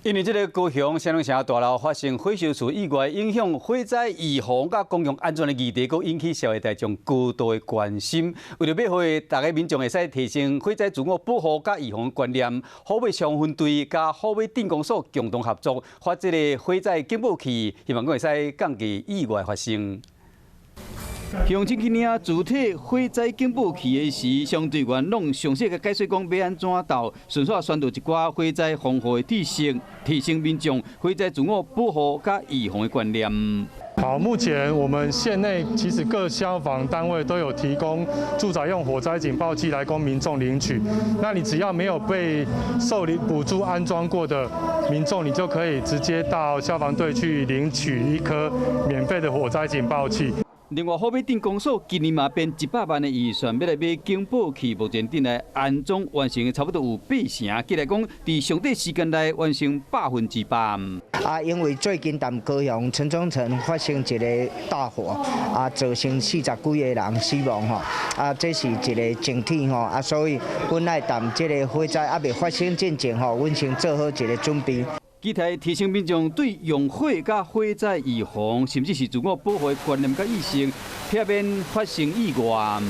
因為這个高雄雙龍城大樓發生火燒厝意外，影響火災預防佮公共安全的議題，閣引起社會大眾高度的關心。為著欲予逐个民眾會使提升火災自我保護佮預防觀念，虎尾消防分隊佮虎尾鎮公所共同合作，發這个火災警報器，希望講會使降低意外發生。鄉親去領主體火災警報器的時，消防隊員攏詳細共解說講欲按怎鬥，順紲宣導一寡火災防護的知識，提升民眾火災自我保護佮預防的觀念。好，目前我們縣內其實各消防單位都有提供住宅用火災警報器來供民眾領取。那你只要沒有被受領補助安裝過的民眾，你就可以直接到消防隊去領取一顆免費的火災警報器。另外，虎尾鎮公所今年嘛編100萬的預算，欲來買警報器，目前正來安裝完成的差不多有八成，計來講，佇上短時間內完成8%。啊，因為最近踮高雄城中城發生一个大火，啊，造成四十幾个人死亡吼，啊，這是一个警惕吼，啊，所以阮愛踮這个火災猶未發生進前吼，阮先做好一个準備。期待提升民眾對用火佮火災預防，甚至是自我保護的觀念佮意識，避免發生意外。